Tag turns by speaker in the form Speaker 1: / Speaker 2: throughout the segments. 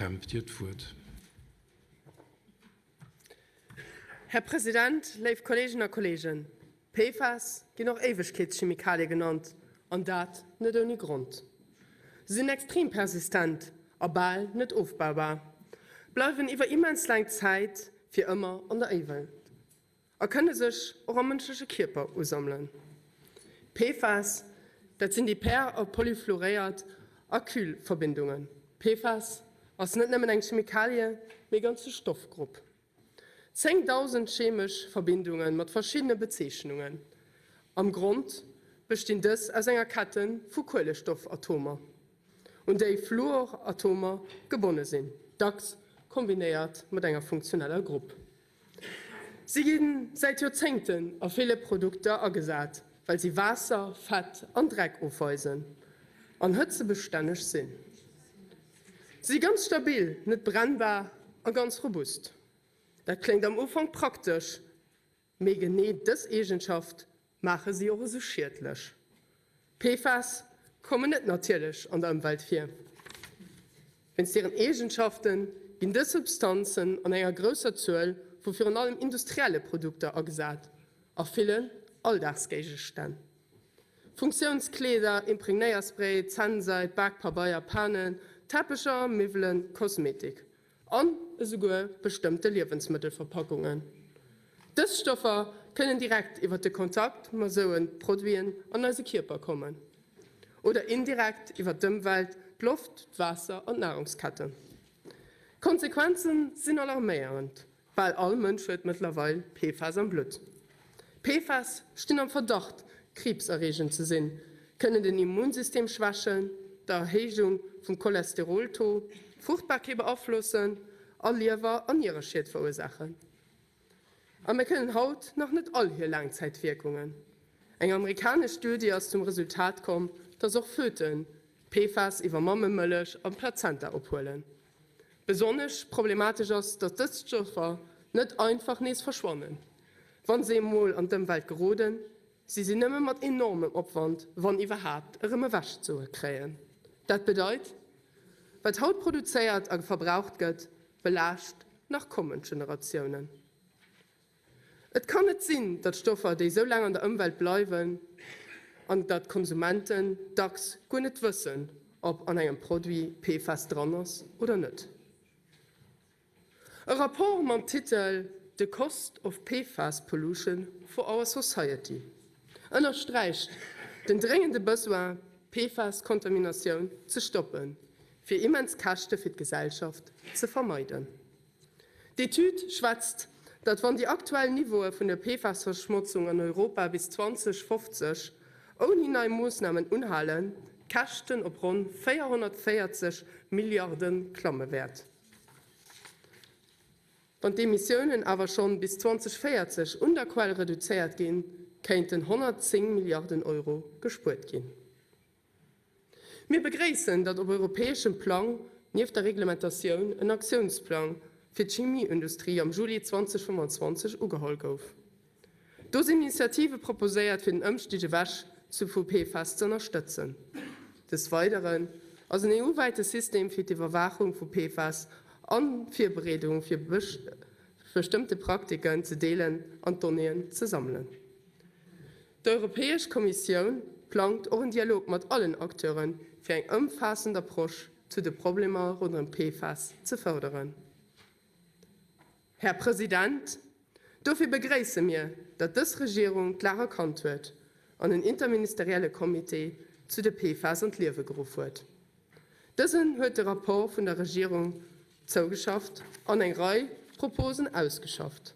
Speaker 1: Kemp, Dir hutt d'Wuert.
Speaker 2: Här President, léif Kolleeginnen a Kolleegen, PFAS ginn och Éiwegkeetschemikalie genannt, an dat net ouni Grond. Se sinn extrem persistent a bal net ofbaubar, bleiwen iwwer immens laang Zäit fir ëmmer an der Éiwelt. A kënne sech och am mënschleche Kierper usammelen. PFAS, dat sinn déi per a polyfluoréiert Alkylverbindungen. PFAS ass net nëmmen eng Chemikalie, mee e ganze Stoffgrupp. 10.000 chemesch Verbindunge mat verschiddene Bezeechnungen. Am Grond bestinn dës aus enger Kette vu Kuelestoffatomer, un déi Fluoratomer gebonne sinn, dacks kombinéiert mat enger funktioneller Grupp. Si gi säit Joerzéngten a ville Produkter agesat, well si Waasser, Fett an Dreck ofweisen an hëtzebestänneg sinn. Si si ganz stabil, net brennbar a ganz robust. Dat kléngt am Ufank praktesch, mee genee dës Eegenschaft maache si och esou schiedlech. PFAS kommen net natierlech an der Ëmwelt vir. Wéinst hiren Eegenschafte ginn dës Substanzen an enger grousser Zuel vu virun allem industrielle Produkter agesat a villen Alldagsgéigestänn, Funktiounskleeder, Impregnéierspray, Zännseid, Bakpabeier, Panen, Teppecher, Miwwelen, Kosmetik. An esouguer bestëmmte Liewensmëttelverpackungen. Dës Stoffer kënnen direkt iwwer de Kontakt mat esou Produiten an eise Kierper kommen oder indirekt iwwer d'Ëmwelt, d'Loft, d'Waasser an d'Nahrungsketten. D'Konsequenze sinn alarméierend, Bal all Mënsch huet mëttlerweil PFAS am Blutt. PFAS stinn am Verdacht, kriibserreegend ze sinn, kënnen den Immunsystem schwächen, d'Erhéijung vum Cholesterol-Taux, d'Fruchtbarkeet beaflossen a Liewer an Niereschied verursaachen. A mir kënnen haut nach net all hir Laangzäitwierkungen. Eng amerikanesch Studie ass zum Resultat komm, dass och Föten PFAS iwwer Mammemëllech an d'Plazenta ophuelen. Besonnesch problematesch ass, datt dës Stoffer net einfach nees verschwannen, wa se emol an d'Ëmwelt geroden. Si sinn nëmme mat enormem Opwand, wann iwwerhaapt, erëm ewech ze kréien. Dat bedeit, Wat haut produzéiert a verbraucht gëtt, belaascht nach kommend Generatiounen. Et kann net sinn, datt Stoffer, déi esou laang an der Ëmwelt bleiwen, an datt d'Konsumenten dacks guer net wëssen, ob an engem Produit PFAS dran ass oder net. E Rapport mam Titel The Cost of PFAS Pollution for Our Society ënnersträicht den dréngende Besoin, d'PFAS-Kontaminatioun ze stoppen, fir immens Käschte fir d'Gesellschaft ze vermeiden. D'Etüd schwätzt, datt wann déi aktuell Niveaue vun der PFAS-Verschmotzung an Europa bis 2050 ouni nei Moossnamen unhalen, d'Käschten op ronn 440 Milliarde klamme wäert. Wann d'Emissiounen awer schonn bis 2040 un der Quell reduzéiert ginn, kéinten 110 Milliarden Euro gespuert ginn. Mir begréissen, datt op europäeschem Plang nieft der Reglementatioun en Aktiounsplang fir d'Chemieindustrie am Juli 2025 ugeholl gouf. Do sinn Initiative proposéiert, fir den Ëmstig ewech zu vu PFAS ze ënnerstëtzen. Des Weideren ass en EU-wäite System fir d'Iwwerwaachung vu PFAS an d'Virbereedung fir bestëmmte Praktiken ze deelen an d'Donnéeën ze sammelen. D'Europäesch Kommissioun plangt och en Dialog mat allen Acteuren, fir eng ëmfaassend Approche zu de Problemer ronderëm PFAS ze fërderen. Här President, dofir begréisse mir, datt dës Regierung d'Lag erkannt huet an en interministerielle Comité zu de PFAS an d'Liewe geruff huet. Dësen huet de Rapport vun der Regierung zougeschafft an eng Rei Proposen ausgeschafft.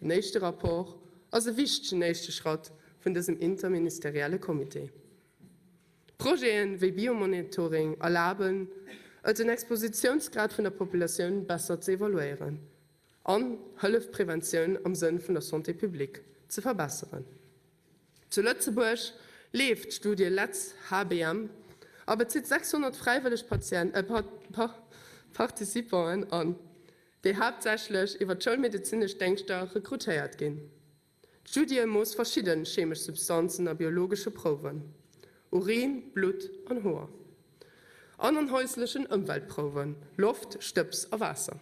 Speaker 2: Den éischte Rapport ass e wichtegen éischte Schratt vun dësem interministerielle Comité. Projete wéi Biomonitoring erlaben et, den Expositiounsgrad vun der Populatioun besser ze evaluéieren an hëllef d'Preventioun am Sënn vun der Santé publique ze verbesseren. Zu Lëtzebuerg leeft d'Studie LetzHBM a bezitt 600 fräiwëlleg Participanten an. déi haaptsächlech iwwer d'schoulmedezinesch Déngschter rekrutéiert ginn. D'Studie moosst verschidde chemesch Substanzen a biologesche Prouwen, Urin, Blutt an Hoer. An an häuslechen Ëmweltprouwen, Loft, Stëbs a Waasser.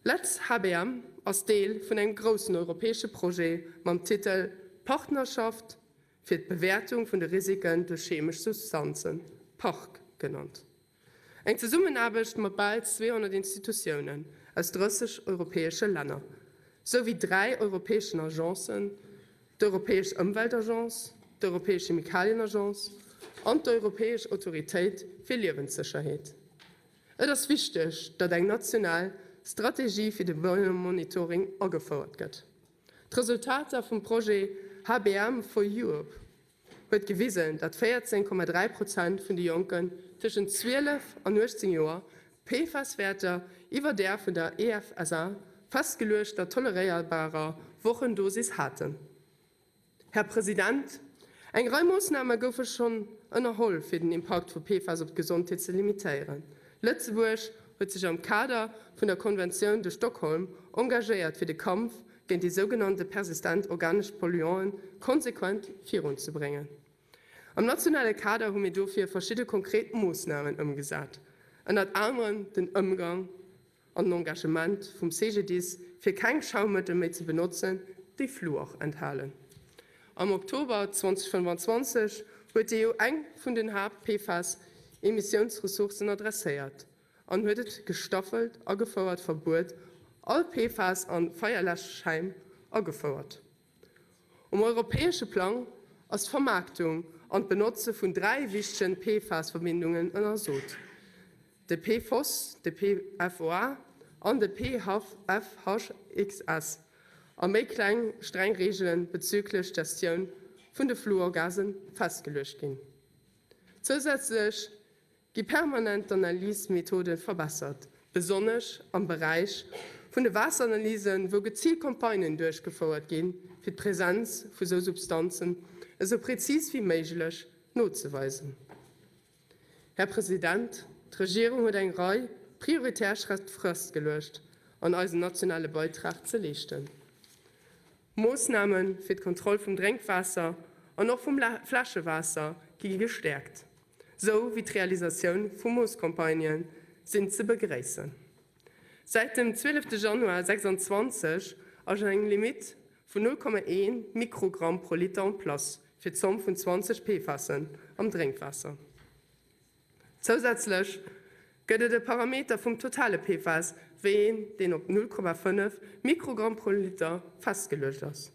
Speaker 2: Letz HBM ass Deel vun engem groussen europäesche Projet mam Titel Partnerschaft fir d'Bewäertung vun de Risiken duerch chemesch Substanzen, PARC genannt. Eng Zesummenaarbecht mat bal 200 Institutiounen aus 30 europäesche Länner, sou wéi dräi europäeschen Agencen, d'Europäesch Ëmweltagence, d'Europäesch Chemikalien-Agence an d'Europäesch Autoritéit fir Liewenssécherheet. Et ass wichteg, datt eng national Strategie fir de Biomonitoring agefouert gëtt. D'Resultater vum Projet HBM for Europe huet gewisen, datt 14,3 Prozent vun de Jonken tëschent 12 an 18 Joer PFAS-Wäerter iwwer där vun der EFSA festgeluechter toleréierbarer Wochendosis haten. Här President, eng Rei Moossname goufe schonn ënnerholl, fir den Impakt vu PFAS op d'Gesondheet ze limitéieren. Lëtzebuerg huet sech am Kader vun der Conventioun de Stockholm engagéiert, fir de Kampf géint déi sougenannte persistent organesch Polluanten konsequent virunzebréngen. Am nationale Kader hu mir dofir verschidde konkret Moossnamen ëmgesat, ënnert anerem den Ëmgang an den Engagement vum CGDIS, fir keng Schaummëttel méi ze benotzen, déi Fluor enthalen. Am Oktober 2025 huet d'EU eng vun den Haapt-PFAS-Emissiounsressourcen adresséiert an huet et gestaffelt agefouert Verbuet all PFAS a Feierläschschäim agefouert. Um europäesche Plang ass d'Vermaarktung an d'Benotze vun 3 wichtegen PFAS-Verbindungen ënnersot, de PFOS, de PFOA an de PFHxS, a méi kleng streng Reegele bezüglech d'Gestioun vun de Fluorgase festgeluecht ginn. Zousätzlech gi permanent d'Analysmethode verbessert, besonnesch am Beräich vun de Waasseranalysen, wou geziilt Campagnen duerchgefouert ginn, fir d'Presenz vu sou Substanzen esou prezis wéi méiglech nozeweisen. Här President, d'Regierung huet eng Rei prioritär Schrëtt festgeluecht an eisen nationale Beitrag ze leeschten. Moossname fir d'Kontroll vum Drénkwaasser an och vum Fläschewaasser gi gestäerkt, sou wéi d'Realisatioun vu Moosscampagnë sinn ze begréissen. Säit dem 12 Januar 26 ass eng Limitt vun 0,1 Mikrogramm pro Liter en place fir d'Zomm vun 20 PFASen am Drénkwaasser. Zousätzlech gëtt et e Parameter vum totale PFAS, wéi een, deen op 0,5 Mikrogramm pro Liter festgeluecht ass.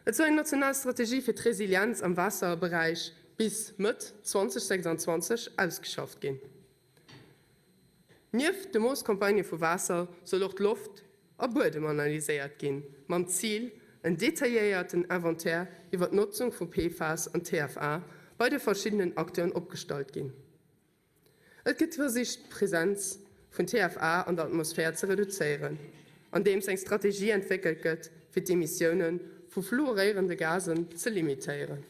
Speaker 2: Et soll eng national Strategie fir d'Resilienz am Waasserberäich bis Mëtt 2026 ausgeschafft ginn. Nieft de Moosscampagnë vu Waasser soll och d'Loft a Buedem analyséiert ginn, mam Zil, en detailléierten Inventaire iwwer d'Notzung vu PFAS an TFA bei de verschiddenen Acteuren opgestallt ginn. Et gëtt versicht, d'Presenz vun TFA an der Atmosphär ze reduzéieren, andeems eng Strategie entwéckelt gëtt, fir d'Emissioune vu fluoréierende Gasen ze limitéieren.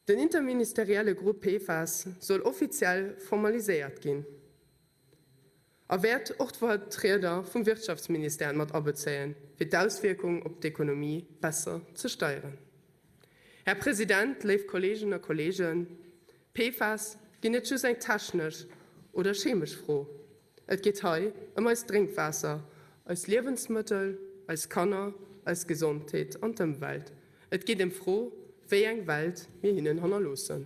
Speaker 2: Den interministerielle Grupp PFAS soll offiziell formaliséiert ginn a wäert och d'Vertrieder vum Wirtschaftsministère mat abezéien, fir d'Auswierkung op d'Ekonomie besser ze steieren. Här President, léif Kolleegen a Kolleegen, PFAS ginn net just eng technesch oder chemesch Fro. Et geet hei ëm eist Drénkwaasser, eis Liewensmëttel, eis Kanner, eis Gesondheet an d'Ëmwelt. Et geet ëm d'Fro, wéi eng Welt mir hinnen hannerloossen.